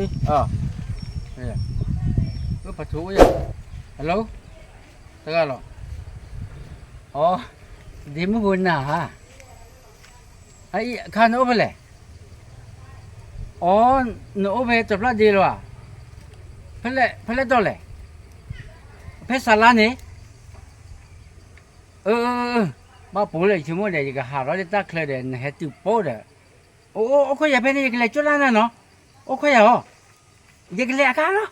အ, ပထူအိၣ်ယၤ, hello, တဂၤလီၤ, အ, ဒ့မုၣ်ဖိနၤဧါ, အခါနအိၣ်ဖဲလဲၣ်, အ, နအိၣ်ဖဲတဖျၢၣ်ဒ့လီၤဧါ, ဖဲလဲၣ်တီၢ်လဲၣ်, ဖဲစးလါန့ၣ် အ, ဘၣ်ပိာ်လၢယဆိကမိၣ်ဒီး ယကဟးထီၣ်လၢတၢ်ချၢဒီး နဟဲတုၤပိာ်ဒီး, အိၣ်ခိးယၤဖဲန့ၣ် ယကလဲၤကၠိၣ်လၢနၤနီၤ, အိၣ်ခိးယၤအီၤ, ယကလဲၤအခါလီၤ.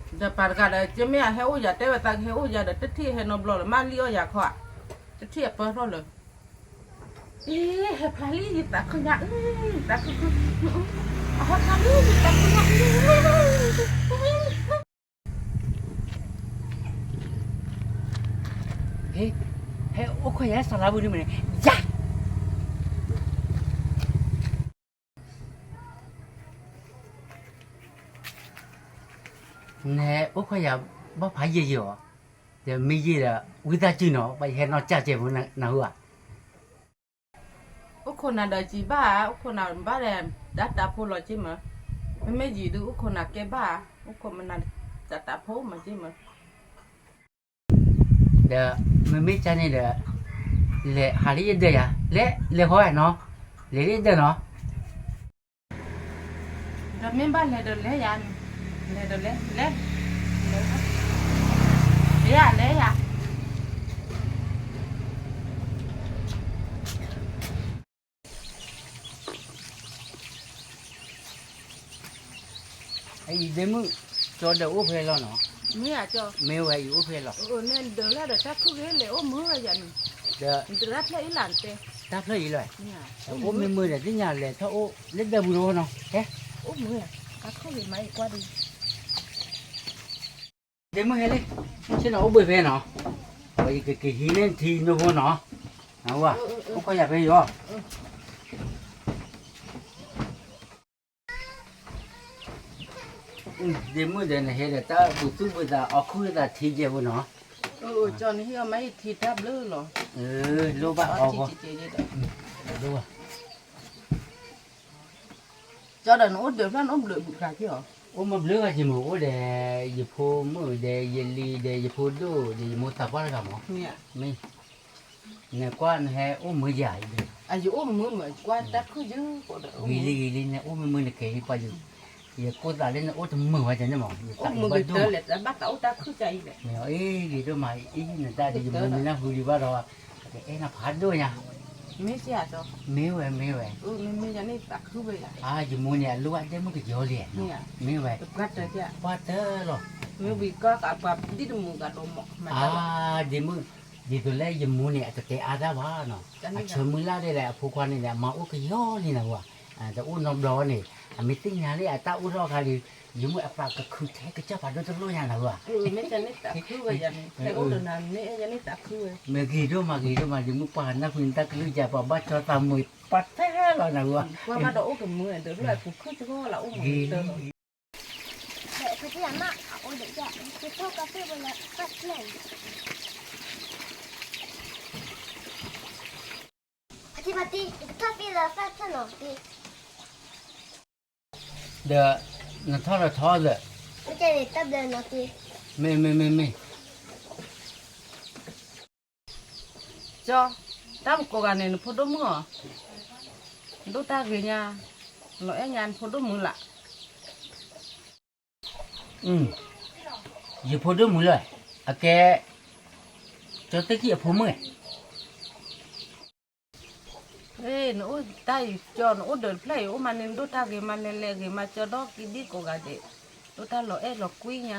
ဒီးပှၤတဂၤဒီး ကမ့ၢ်အဟဲအိၣ်ယၤ တဲဝဲသးကဟဲအိၣ်ယၤဒီး တထံၣ်ဟဲနီတဘျီလၢၤ မ့ၢ်လံအီၣ်ယၤခီဧါ, တထံၣ်အပၢထီၣ်လၢၤ, အ့ ဟဲဖျါလံ ယသးခုညါအံၤ ယသးခုခု, အဟဲဖျါလံ ယသးခုညါအံၤ. ဟဲအိၣ်ခိးယၤစးလါပူၤဒ်မ့ၢ်န့ၣ်, ယၤ နဟဲအိၣ်ခိးယၤ ဘၣ်ဖးယံာ်ယံာ်အီၤ, ဒီးမ့ၢ်ယံာ်ဒီး ဝံသးစူၤနီၤ ဘၣ်ယဟဲနီၢ်ကစၢ်ကဲပူၤနၢ်ဟူဧါ. အိၣ်ခိးနၤဒီးစံးဘၣ်ဧါ, အိၣ်ခိးနၤဘၣ်ဒီး တၢ်တးဖိလီၤက့မး, မ့မ့ၢ်ယံာ်ဒုးအိၣ်ခိးနၤကဲဘၣ်ဧါ, အိၣ်ခိးမနၤ တၢ်တးဖိမးက့မး. ဒီးမ့မ့ၢ်ကန့ၣ်ဒီး လဲၤဟးလၢယဒၢးယၤ, လဲၤလဲၤဃီနီၤ, လဲၤလၢယဒၢးနီၤ. ဒီးမ့ၢ်ဘၣ်လဲၤဒီးလဲၤယၤ, လဲၤဒီးလဲၤ, လဲၤ, လဲၤ, လဲၤယၤ, လဲၤယၤ. အံၤဒ့မုၣ်, ကၠီဒီးအိၣ်ဖဲလီၤနီၤ, မ့ၢ်ဧါကၠီ, မ့ၢ်ဝဲအံၤအိၣ်ဖဲလီၤ, ဒၢးလၢဒီးတၢ်ခုၣ်ဂ့ၤလဲၤအိၣ်မုာ်ဝဲယၤန့ၣ်, ဒီးတၢ်ဖျၢၣ်အံၤလီၤတဲ, တၢ်ဖျၢၣ်အံၤလီၤ, အိၣ်မ့ၢ်မုာ်ဒီးသ့ၣ်ညါလဲၤထီၣ်အိၣ်လၢဒၢးပူၤတဝီနီၤ, ဟဲ, အိၣ်မုာ်, တၢ်ခုၣ်ဂ့ၤမးအံၤကွၢ်ဒံး ဒ့မုၣ်ဟဲလံ, ဆ့ၣ်နီၤအိၣ်ဘှံးဖဲနီၤ, ပှၤယကက့ၤဟံးန့ၢ်ထံနိဖိနီၤ, နဝၤ, အိၣ်ခိးယၤဖဲယီၤ, ဒ့မုၣ်ဒီးနဟဲဒီးတၢ်ဘူၣ်သူၣ်ဘူၣ်သးအီၣ်ခုၣ်သးထံကဲဖိနီၤ, ကၠီနဟံးအီၤမ့ၢ်ယထံတၢ်ဘျုးလီၤ, လိၣ်ဘၣ်အီၣ်, ကၠီဒီးနအိၣ်ဒၢးဖျၢၣ်နအိၣ်ဘျုးဘုးဂၤက့ၤအီၤ, အိၣ်မ့ၢ်ဘျုးဂၤက့ၤမ့ၢ်အိၣ်ဒီး ယဖိမုၣ်ဒီးယလံၤဒီးယဖိဒိၣ်ဒီးယမိၢ်သးပှၢ်တဂၤမး, မ့ၢ် နကွၢ်နဟဲအိၣ်မုာ်ယၤအံၤ, ယအိၣ်မုာ်မး ကွၢ်တၢ်ခုၣ်ယုၢ်ကိးဒီး ဂ့ၤလံဂ့ၤလံ နအိၣ်မုာ်မုာ်နကဲၤလံပှၤယုၢ်, ယကိၢ်သးလၢနအိၣ်တမုာ်ဝဲဒၣ်န့ၣ်မး ယသးဘၣ်ဒိၣ်မး, ဘၣ်သးအိၣ်တၢ်ခုၣ်ကၢ်အံၤလဲၣ်, မ့ၢ်အီၤအ့ၣ်ဂ့ၤဒိၣ်မးအံၤ နတၢ်ဒ်ယမုာ်မ့ၢ်နၢ်ဟူဒံးဘၣ်ဒီး ကအဲၣ်နၤဖးဒိၣ်ညါ, မ့ၢ်စ့ၢ်ကီး, မ့ၢ်ဝဲမ့ၢ်ဝဲ, အါ ယမူန့ၣ် အလိၣ်အဒဲမုၣ်ကယီလံ, မ့ၢ်ဝဲ, ပှၢ်တၢၢ်လီၤ, မ့ၢ်ဝံၤကီၢ်ကးပှၤဒ်တမူကးဒိၣ်မး, အါ ဒ့မုၣ်, ဒ်သိးလၢယမူန့ၣ် အတတဲအါတၢ်ဘၣ်နီၤ, အဆၢမုၢ်လၢ်ဒ်လဲၣ် အဖိခွါန့ၣ်ဒီး အမါအိၣ်ကယီလံနၢ်ဟူဧါ, တအိၣ်နီတဘျီန့ၣ် အမ့ၢ်သ့ၣ်ညါလံအတၢ်အိၣ်ထီၣ်အခါဒီး ယမုၣ်အသးကခုထဲကစၢ်ဖးဒိၣ်တလိၣ်ညါနၢ်ဟူဧါ, မ့ၢ်ဂ့ၤဒိၣ်မးဂ့ၤဒိၣ်မး ယမုၣ်ပှၢ်နၢ်ဟူနတၢ်ကလုၢ်ယၤ ပှၤဘၣ်ကၠီသးမုာ်ပှၢ်ထဲလီၤနၢ်ဟူဧါ, ဒီးနထီၣ်ဒီးထီၣ်ဒီး, မ့ၢ်မ့ၢ်မ့ၢ်မ့ၢ်, ကၠီ, တၢ်မကိးဂၤန့ၣ် နဖိဒိၣ်မုၣ်ဧါ, ဒိၣ်တၢ်ဂ့ၤညါ, လီၤအဲၣ်ညါနဖိဒိၣ်မုၣ်လၢ် ယဖိဒိၣ်မုၣ်လၢ, အကဲ, ကၠီသ့ၣ်ခံအဖိမုၣ်, နအိၣ်တၢ်အံၤကၠီ နအိၣ်ဒၢးတဖျၢၣ်အံၤ အိၣ်မးန့ၣ် ဒိၣ်တၢ်ဂ့ၤမး လဲၤလဲၤဂ့ၤမး ကၠီဒီးကံဒံကိးဂၤဒဲး, ဒိၣ်တၢ်လီၤအဲၣ်လီၤကွံညါ,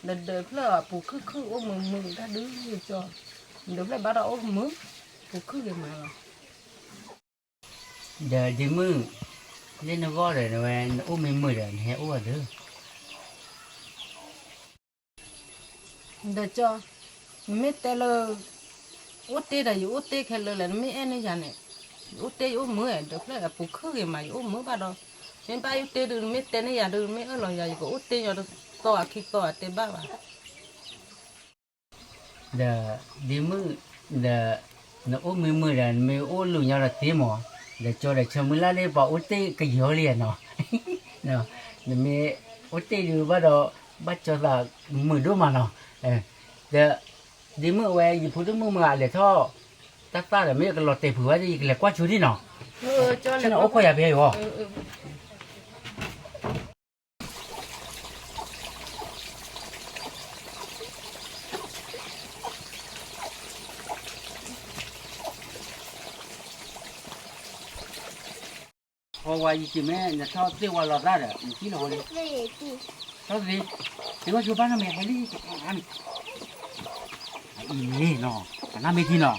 ဒီးဒၢးတဖျၢၣ်အပူၤခုၣ်ခုၣ်အိၣ်မုာ်မုာ်တၢ်ဒုးကၠီ, ဒၢးတဖျၢၣ်ဘၣ်ဒီးအိၣ်မုာ်, ပူၤခုၣ်ဂ့ၤမးလီၤ. ဒီးဒ့မုၣ်, လၢနဂီၢ်ဒီးနဝဲ နအိၣ်မ့ၢ်မုာ်ဒီး နဟဲအိၣ်အီၤဒၢး, ဒီးကၠီ, နမ့ၢ်တဲလၢ အိၣ်တ့ၢ်ဒီးယအိၣ်တ့ၢ်ခဲလၢာ်လဲၣ် နမ့ၢ်အဲၣ်န့ၢ်ယၤန့ၣ်, ယအိၣ်တ့ၢ်ယအိၣ်မုာ်, ဒၢးဖျၢၣ်အပူၤခုၣ်ဂ့ၤမး ယအိၣ်မုာ်ဘၣ်ဒီး, မ့ၢ်ဘၣ်ယအိၣ်တ့ၢ်ဒုး နမ့ၢ်တဲန့ၢ်ယၤဒုး နမ့ၢ်အၢၣ်လီၤယၤ ယကအိၣ်တ့ၢ်ယီၤတသီအခံသီအတဲဘၣ်ဘၣ်. ဒီးဒ့မုၣ်, ဒီးနအိၣ်မ့ၢ်မုာ်ဒီး နမ့ၢ်အိၣ်လူၤညါဒီးသ့မး, ဒီးကၠီဒီးဆၢမုၢ်လၢ်လၢပှၤအိၣ်တ့ၢ်ကယီၤလံနီၤ, နမ့ၢ်အိၣ်တ့ၢ်ဒုးဘၣ်ဒီး ဘၣ်ကၠီသးမုာ်ဒိၣ်မးနီၤ, ဒီး ဒ့မုၣ်အဝဲ ယဖိဒိၣ်မုၣ်မုၢ်အလဲၤထီၣ် တၢ်သၣ်ဒီး မ့ၢ်ယကလီၤတဲာ်ဖုးဝဲ ယကလဲၤကွၢ်ဆိဒံနီၤ, ဆိန့ၣ်အိၣ်ခိးယၤဖဲအံၤဂီၢ် ဟီဝါယံၤက့ၤမ့ၢ် နထီၣ်သ့ၣ်ဝါလီၤသၣ်ဒီး နထံၣ်လီၤဝဲလံ, ထီၣ်သ့, တဲဝဲဆိဘၣ်နီၢ်မ့ၢ်ဟဲလံ, အံၤန့ၣ်နီၤ ပနၢ်မ့ၢ်ထံနီၤ,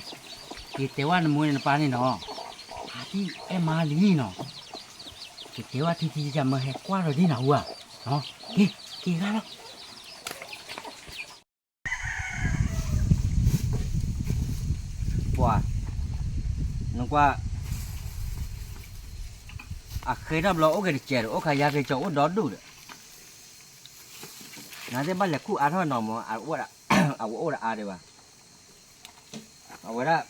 က့ၤတဲဝဲနမိၢ်န့ၣ်နပၢ်န့ၣ်နီၤ, ဟးထံၣ်အဲၣ်မါလံနီၤ, က့ၤတဲဝဲထံထံယမၢဟဲကွၢ်ဒီးဒ်နၤဟူဧါ, က့ၤ က့ၤဂၤလီၤ ပှၤ နကွၢ် အဃ့ထီၣ်ဘျီအိၣ်က့ၤတစဲးဒီး အိၣ်ခါယါက့ၤကၠီအိၣ်ဒီဒူၣ်ဒီး နသ့ၣ်ဘၣ်လဲၤခူၣ်အါထီၣ်နီၤမး အဝဲအိၣ်ဒီးအါဒံးဘၣ်, အဝဲဒၣ်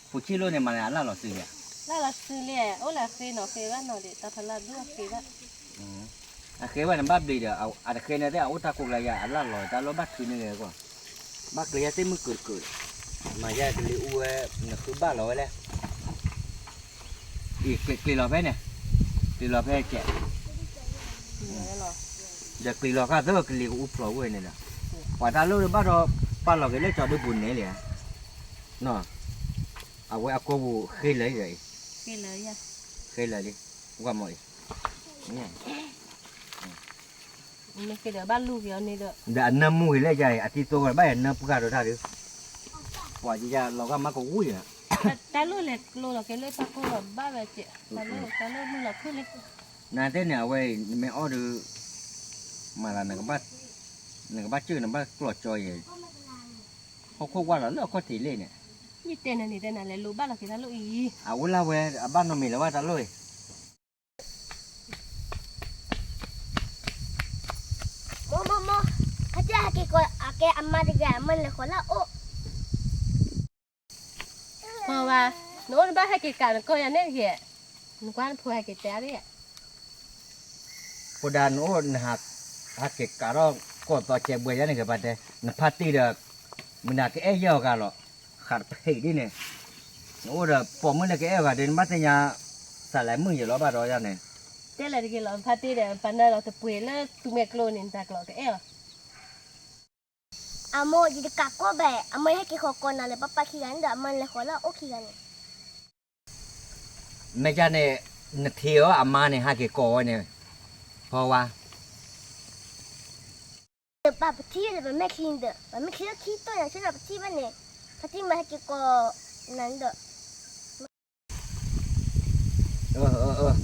ဖိဆံးလိၣ်န့ၣ်မးန့ၣ် အလၢ်လီၤစုလံ, လၢ်လီၤစုလံ, အိၣ်လၢအဃ့နီၤ ဃ့ဘၣ်နီၤဒံး တၢ်ဖးလၢ်ဒူၣ်အဃ့ဘၣ် အဃ့ဘၣ်န့ၣ်ဘၣ်ဘျံးဒီး အတဃ့န့ၣ်သ့ၣ် အအိၣ်တၢ်ကိးကျါယၤ အလၢ်လီၤတၢ်လီၢ်ဘၣ်ထုးန့ၢ်ဂ့ၤကွၢ်, ဘၣ်ကျဲယါသ့ၣ်မုၢ်ကုာ်တကုာ်, မၤယါကလံၤအူဝဲ နဃုဘၣ်လီၤဝဲလဲၣ်, အံၤကျံၤလီၤဖဲန့ၣ်, ကျံၤလီၤဖဲကဲး, ဒီးကျံၤလီၤဃၣ်သၢကလံၤကအူဖျိးဝဲန့ၣ်ဒီး, ပှၤတၢ်လိၣ်ဘၣ်ဒီး ပာ်လီၤက့ၤလၢကၠီဒုပူၤန့ၣ်လံ, အဝဲအကိာ်ပူၤဃ့လၢာ်အံၤ, ဃ့လၢာ်လံ, ကွၢ်မီၤအံၤ ဒီးအနၢမူဂ့ၤလၢယၤအံၤ အတံၤသိဂီၤဘၣ်ယၤနၢပှၢ်ဒီးတၢ်ဒုး, ပှၤယလီၤဂာ်မးကဝံၤလီၤ, တၢ်လိၣ်လဲၤကျိလီၤက့ၤလၢတၢ်ကိၢ်လီၤဘၣ်ဝဲကဲး, တၢ်လိၣ်မုၢ်လီၤခုၣ်လံ, နတဲန့ၣ် အဝဲအံၤ နမ့ၢ်အီၣ်ဒုး, မၤသး နကဘၣ်စၢၢ်နဘၣ်ကျီၢ်ကၠီယဲၢ်, ဟီၣ်ခိၣ်ကွၢ်လီၤလၢအခီၣ်ထံးလ့ၣ်န့ၣ်, ယတဲနၤန့ၣ် တဲနၤလဲၤလိၤဘၣ်လီၤက့ၤတၢ်လိၣ်အံၤ, အအိၣ်လၢဝဲအဘၣ်နီတမံၤလၢၤဘၣ်တၢ်လိၣ်အံၤ မိၢ်မိၢ်မိၢ်, ဟဲက့ၤဟဲက့ၤကီးအကဲအမါတဂၤ အမါလဲၤဃီၤလၢအအိၣ်, ပှၤဝဲ, နအိၣ်နဘၣ်ဟဲက့ၤကးနကီၢ်ယၤန့ၣ်ဂ့ၤ, နကွၢ်နဖိဟဲက့ၤတဲအါဒၣ်, ဖိဒါနအိၣ်နဟး, ဟဲက့ၤကးထီၣ်ကီၢ်သီကဲးဘှဲးယါန့ၣ်ဂ့ၤ ပှၤတဲ, နဖါတံၢ်ဒီး, မနၤကအဲၣ်ယဲၢ်အီၤဂၤလီၤ, ဃးတဖံးဒ်န့ၣ်, နအိၣ်ဒီးပိာ်မုၣ်လၢကအဲၣ်အီၤဂၤဒီး နဘၣ်သ့ၣ်ညါ, စးလဲၤမုၣ်ယဲၢ်လီၤဘၣ်ဒီးယါန့ၣ် တဲလဲၤတဂ့ၤလီၤ ဖါတံၢ်ဒီး ပှၤနၢ်လီၤတပှ့ၤလၢသူမဲာ်ကျိန့ၣ် နတၢ်ကျိာ်ကအဲၣ်အီၤ, အမိၢ် ယတကးကီၢ်ဘၣ် အမိၢ်ဟဲက့ၤဃီၤကီးနၤလၢပၢ်ပၢ်ခံဂၤန့ၣ်ဒီး အမိၢ်လဲၤဃီၤလၢအအိၣ်ခံဂၤန့ၣ် မ့ၢ်ကန့ၣ်, နထံၣ်အီၤအမါန့ၣ် ဟဲက့ၤကိးဝဲန့ၣ်, ဖီဝါ, ပၢ်ပထံၣ်ဒီး ပမဲာ်ချံဒီး ပမဲာ်ချံလၢခံတိၢ်ညါဆၢဒီး ပထံၣ်ဘၣ်န့ၣ်, ပထံၣ်မ့ၢ်ဟဲက့ၤကိးနၤဒီး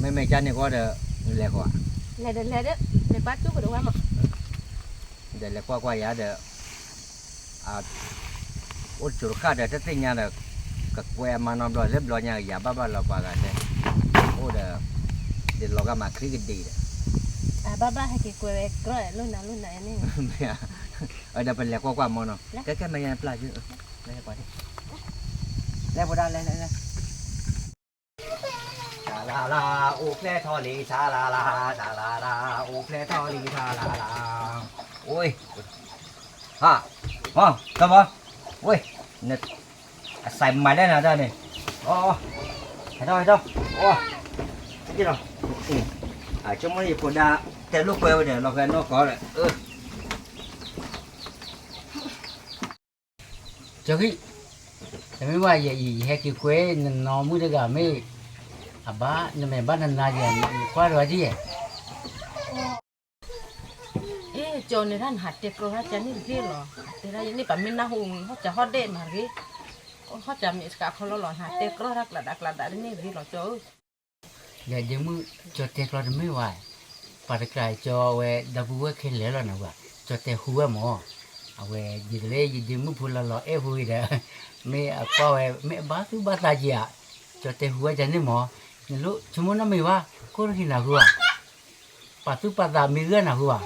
မ့မ့ၢ်ကန့ၣ်ဃီဒီး, လဲၤဃီၤ, လဲၤဒီးလဲၤဒီး, လဲၤကွၢ်ကၠိကဒီးဝဲမး, ဒီးလဲၤကွၢ်ကွၢ်ယၤဒီး အိၣ်တစိၤတဃၣ်ဒီး တသ့ၣ်ညါဒီး, ကကွဲးအမါနီတဘျီလၢဘျီညါ ယၤဘၣ်ဘၣ်လီၤပှၤဂၤတဲ, အိၣ်ဒီး, ဒ်လီၤဂာ်မၤချံကဒံးဒီး, ဘၣ်ဘၣ်ဟဲက့ၤကွဲးဝဲကြီလိၣ်နၤလိၣ်နၤန့ၣ်, ဒီးပလဲၤကွၢ်ကွၢ်မီၢ်နီၤ, ကဲကဲမ့ၢ်ယပျၢ်ယု, လဲၤပှၤဒ်, လဲၤပှၤဒၣ်လဲၤလဲၤလဲၤ ဆါလၤလၤ အိၣ်ဖျဲၣ်ထီၣ်လံ ဆါလၤလၤ ဆါလၤလၤ အိၣ်ဖျဲၣ်ထီၣ်လံ ဆါလၤလၤ, အိၣ်, ဟါ, ဟီ, တဘီ, ဝ့ၢ်, အစဲးမၤလဲၣ်နၤတၢ်န့ၣ်, အ, ဟဲထီၣ် ဟဲထီၣ်, အ, ဟဲထီၣ်, ဆိကမိၣ်ယဖိဒါ တဲလိာ်ကွဲဝဲဒီး လီၤဃဲနီၢ်ကီၢ်ဒီး ကၠီကံၢ်, တမ့ၢ်ဘၣ်ယဲအံၤ ယဟဲက့ၤကွဲးနနီၢ်မုၣ်တဂၤမ့ၢ်, အဘၣ်နမဲာ်ဘၣ်နနါယဲ နကွၢ်တဂၤဒ်ယဲ, အ့ ကၠီန့ၣ်ဒၣ်နဟးတဲကြီတၢ်ကန့ၣ်တဂ့ၤလီၤ, တဲဒၣ်ယန့ၣ် ပမ့ၢ်နၢ်ဟူ ဟီၣ်စးဟီၣ်ဒဲးမးတဂ့ၤ, ဟီၣ်စးမ့ၢ်စကးခီလီၤလီၤ နဟးတဲကြီတၢ်ကျးဒးကျးဒးတန့ၣ်တဂ့ၤလီၤ ကၠီဧၢ. ယဒ့မုၣ် ကၠီတဲကြီတမ့ၢ်ဝဲ, ပှၤတကျါကၠီဝဲ ဒီပုၢ်ဝဲၢ်ခဲလၢာ်လီၤနၤဝဲ, ကၠီတဲဟူဝဲမၢ်, အဝဲဒ်သိးလၢယဒ့မုၣ်ဖိလၢလီၤအဲၣ်ဟူအံၤဒီး, မ့ၢ်အကွၢ်ဝဲ မ့ၢ်အဘၣ်သူၣ်ဘၣ်သးက့ၤဧါ, ကၠီတဲဟူဝဲဒ်န့ၣ်မၢ်, နလိၣ်ဆိကမိၣ်နီတမံၤဘၣ်, ကိၢ်တဂ့ၤနၤဟူဧါ, ပာ်သူၣ်ပာ်သးမ့ၢ်ဂၢၢ်နၤဟူဧါ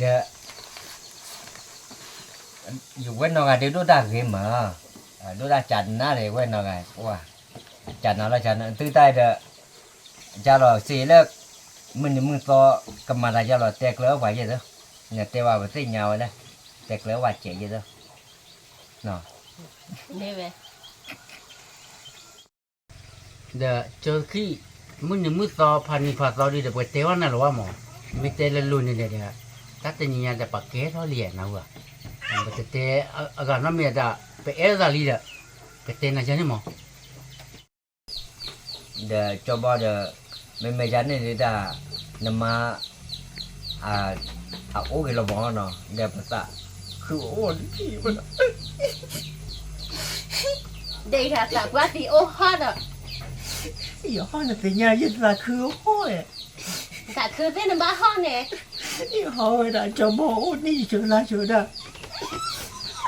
ဒီး ယဝဲနီၢ်ဂၤဒဲးဒိၣ်တၢ်ဂ့ၤမး, ဒိၣ်ဒၣ်ကၠးနါန့ၣ်ဝဲနီၤဂၤ, ကၠးနါလီၤကၠးနါ သုတၢ်ဒီး ကၠးလီၤစ့လၢ မုၢ်နံၤမုၢ်သီ ကမၤတၢ်ကၠးလီၤ တဲကျၢၤအီၣ်ပှၤယဲၢ်သၢ, နတဲဝဲပသ့ၣ်ညါဝဲလၢ တဲကျၢၤအီၣ်ပှၤစဲးယဲၢ်သၢ, မ့ၢ်ဝဲ ဒီးကၠီခံ, မုၢ်နံၤမုၢ်သီဖးနံၤဖးသီဒ်ဒီး ပှၤတဲဝဲနၤလီၤဝဲမး, မ့ၢ်တဲလၢလိၤန့ၣ်ဒီး တၢ်တနံၤညါဒီးပှၤကဲထီၣ်လံနၢ်ဟူဧါ, ပတတဲအဂၤနီတမံၤဒၣ် ပအဲၣ်လိာ်သးလံဒီး ပတဲနၤယဲၢ်န့ၣ်မး ဒီးကၠီဘီဒီး မ့မ့ၢ်ယၤန့ၣ်ဒၣ် နမါ အအိၣ်ဂ့ၤလီၤမးနီၤ ဒီးပသးခုအိၣ် ဒီးယသးပှၢ်သံအိၣ်ဟီၣ်ဒီး ယဟီၣ်နသ့ၣ်ညါ ယသးခုအိၣ်ဟီၣ်, သးခုသ့ၣ်နဘၣ်ဟီၣ်န့ၣ်, ယဟီၣ်ဝဲဒၣ်ကၠီဘီအိၣ်န့ၣ် ယဆိးလၢဆိးဒၣ်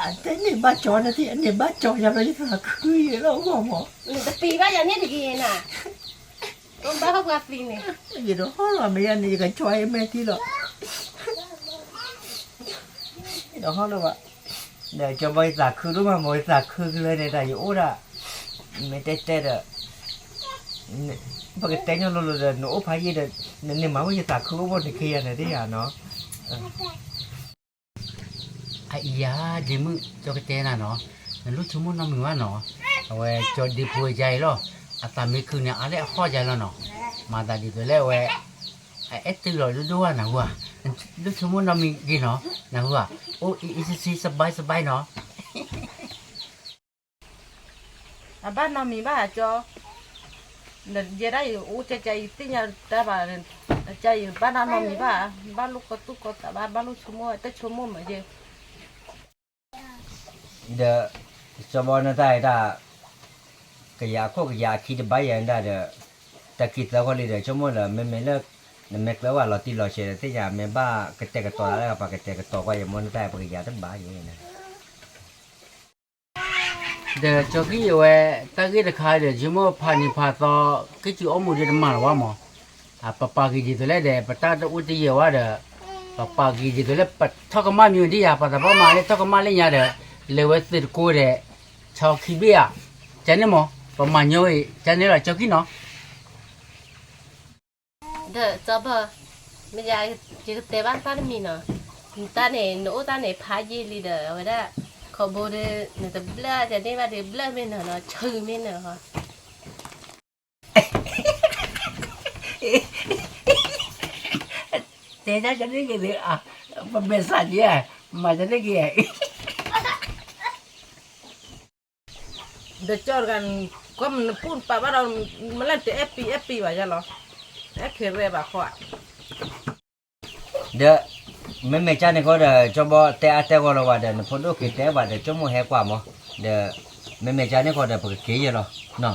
အတဲန့ၢ်ဘၣ်ကၠီနသ့ၣ် အန့ၢ်ဘၣ်ကၠီယၤဒီး ယသးခုယဲၢ်လီၤဂီၢ်မး, နတပံၤဘၣ်ယၤန့ၣ်တဂ့ၤနၤ, ဘၣ်ဟီၣ်ပှၤသံန့ၣ်, ယတဟီၣ်လီၤမ့ၢ်ယၤန့ၣ် ယကကၠီအမဲာ်ထံလီၤ, ယတဟီၣ်လီၤဘၣ်, ဒီးကၠီဘီယသးခုဒိၣ်မးမး ယသးခုကလၢာ်န့ၣ် တၢ်ယအိၣ်ဒၣ် မ့ၢ်တဲတဲဒီး ပကတဲညီလိၤလိၤဒီး နအိၣ်ဖးယံာ်ဒီး နန့ၢ်မၤဝဲယသးခုအိၣ်ဘၣ်န့ၣ် ခဲယၤန့ၣ်ဒ်ယၤနီၤ, အအံၤယၤ ဒ့မုၣ် ကၠီကတဲနၤနီၤ, နလိၣ်ဆိကမိၣ်နီတမံၤဘၣ်နီၤ, အဝဲကၠီဒ့ဖိယါအံၤလီၤ, အသးမ့ၢ်ခုန့ၣ် အါလၢအဟီၣ်ယါလီၤနီၤ, မၤသးဒ်သိးလၢအဝဲ အအဲၣ်တုၤလီၤဒိၣ်ဒိၣ်ဘၣ်နၢ်ဟူဧါ, လိၣ်ဆိကမိၣ်နီတမံၤဂ့ၤနီၤ, နၢ်ဟူဧါ, အိၣ်အံၤအံၤစံစံ စဘါစဘါနီၤ အဘၣ်နီတမံၤဘၣ်အကၠီ, ယဲဒၣ်ယအိၣ်ကကယၤ ယသ့ၣ်ညါတၢ်ဘၣ်, အကၠီယဘၣ်နီတမံၤဘၣ်, ဘၣ်လိၣ်ကီၢ်သူၣ်ကီၢ်သးဘၣ်, ဘၣ်လိၣ်ဆိကမိၣ် တဆိကမိၣ်မးယဲ, ဒီး ကၠီဘီနတၢ်အံၤတၢ် ကယၤအခိၣ်ကယၤအခံတဘၣ်ယဲဒၣ်ဒီး တၢ်ခံသၢဂီၢ်လံဒီး ဆိကမိၣ်လၢ မ့မ့ၢ်လၢ နမ့ၢ်ကျၢၤဝဲလီၤတံၢ်လီၤဆဲးဒီး သ့ၣ်ညါ မ့ၢ်ဘၣ်ကတဲာ်ကတီၤလၢပှၤကတဲာ်ကတီၤကွၢ်ယမိၢ်နတၢ်အံၤ ပကယၤတဘၣ်ယဲန့ၣ် ဒီးကၠီခံအဝဲ တၢ်ဂ့ၢ်တခါဒီး ဆိကမိၣ်ဖးနံၤဖးသီ ကံၢ်စူၤအီၣ်မူၤဒုတမၤလၢၤဘၣ်မး, ပပာ်က့ၤဒ်သိးလဲၣ်ဒီး ပတၢ်တအိၣ်တယံာ်ဝဲဒီး ပပာ်က့ၤဒ်သိးလၢပထီၣ်ကမၣ်မ့ၢ်ဒ်ယၤ ပှၤသးပှၢ်မၤလၢထီၣ်ကမၣ်လၢညါဒီး လဲၤဝဲသုးတကိးဒီး ဆီခံဘ့ၣ်ဧါ, ကန့ၣ်မး ပမၤညီအံၤ ကန့ၣ်လီၤကၠီခံနီၤ ဒီးကၠီဘီ မ့ၢ်ယၤ ယကတဲဘၣ်တၢ်တမံၤနီၤ, နတၢ်န့ၣ် နအိၣ်တၢ်န့ၣ် ဖးယံာ်လံဒီး အဝဲဒၣ် ခီဘိဒီး နတဘျၢၣ်တန့ၢ်ဘၣ်ဒီး ဘျၢၣ်မ့ၢ်နီၤနီၤ ဆၢမ့ၢ်နီၤဟီ တဲဒၣ်ကန့ၣ်က့ၤဒီး ပမဲာ်ဆှးက့ၤ မၤကန့ၣ်က့ၤ ဒီးကၠီတဂၤ ကွၢ်နပူၣ်နပာ်ဘၣ်ဒီး မ့ၢ်လၢနတအဲၣ်ပံၤအဲၣ်ပံၤဘၣ်ယါလီၤ, အဲၣ်ခဲရဲဘၣ်ဃီဧါ, ဒီး မ့မ့ၢ်ကန့ၣ်ဃီဒီး ကၠီဘီတဲအါတဲဂီၢ်လီၤဘၣ်ဒီး နဖိဒိၣ်က့ၤတဲဘၣ်ဒီး ကၠီမိၢ်ဟဲကွၢ်မး, ဒီး မ့မ့ၢ်ကန့ၣ်ဃီဒီး ပကက့ၤယဲၢ်လီၤ,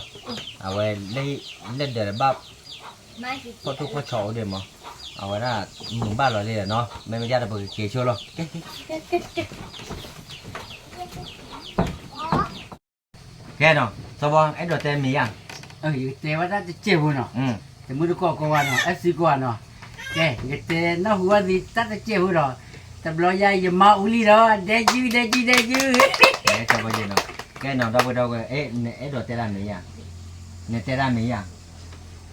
အဝဲ လၢဒၢးတဘၣ် ဖီၣ်ထူၣ်ဖီၣ်ဆီအိၣ်ဒံးမး, အဝဲဒၣ် မုာ်ဘၣ်လီၤလံနီၤ, မ့မ့ၢ်ကဒီးပကက့ၤဆိလီၤ ကဲနီၤ စီၤဘီ အဲၣ်ဒိးတဲမ့ၢ်ယါ, ယကတဲဝဲဒၣ်တစဲးဖိနီၤ, တမုၢ်တကိးကိးဂၤနီၤ အဲၣ်စံကိးဂၤနီၤ, ကဲ ယကတဲနၢ်ဟူဝဲသ့ၣ်တၢ်တစဲးဖိဒီး, တဘျီယါယမါအူလံဒီး ဒဲကၠူဒဲကၠူဒဲကၠူ, ကဲ စီၤဘီယဲနီၤ, ကဲနီၤ ဒီပုၢ်ဝဲၢ်ဒီပုၢ်ဝဲၢ် နအဲၣ်ဒိးတဲဒၣ်မ့ၢ်ယါ, နတဲဒၣ်မ့ၢ်ယါ,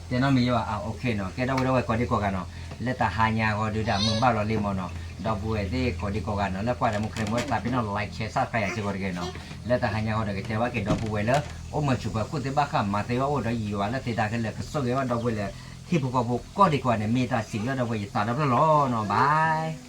တဲနီတမံၤယါဘၣ်, ကဲ ဒီပုၢ်ဝဲၢ်ဒီပုၢ်ဝဲၢ် ကိးဒံကိးဂၤနီၤ, လၢတဟါညါဃီဒုးဒၣ် မုာ်ဘၣ်လီၤလံမးနီၤ, ဒီပုၢ်ဝဲၢ်သ့ၣ်ကိးဒံကိးဂၤနီၤ လၢကွၢ်ဒီးမူခရံာ်မူဝဲသးပ့ၤနီၣ် like share subscribe ယၤစ့ၢ်ကီးတဂ့ၤနီၤ, လၢတဟါညါဃီဒီးကတဲဘၣ်က့ၤဒီပုၢ်ဝဲၢ်လၢ အိၣ်မုာ်ဆိးပၢၤခိၣ်သ့ၣ်ဘၣ်ဃးမၤသ့ဘၣ်အိၣ်ဒီးယွၤလၢသ့တၢ်ခဲလၢာ် ကဆိၣ်ဂ့ၤဘၣ်ဒီပုၢ်ဝဲၢ်လၢ ဟံၣ်ဖိဃီဖိကိးဒံကိးဂၤန့ၣ် မ့ၢ်တၢ်စံးဘျုးဒီပုၢ်ဝဲၢ်ယသးဒီဖျၢၣ်လီၤနီၤ, bye.